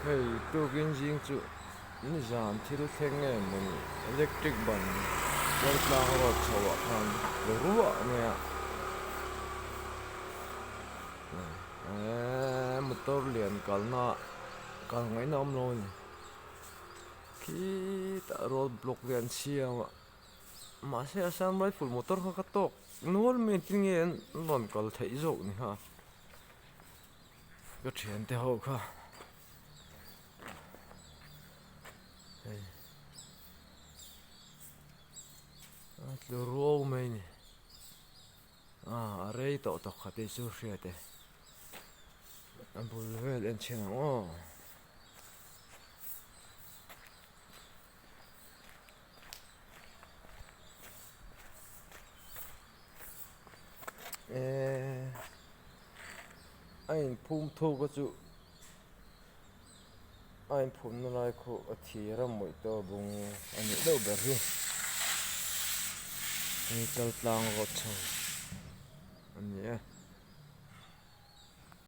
Hei tukin zing chu nizan thil thleng nge mawni electric ban Chaltlang road chho ah khan ruah mai a eee motor lian kalna kal ngaihna awm lo a ni khitah road block te an siam a mahse assam rifle motor kha ka tawk nual mai engtin nge an rawn kal theih zawk ni kha. Ka thiante ho kha hei a tlu ruau mai a ni a rei tawh tawk khat hi chu hriat e a bul vel en chhin ang aw. Eee a inphum thuk a chu a inphumna lai khu a thir a mawih tawh a bung a nih deuh ber hi hei Chaltlang road chho a ni e.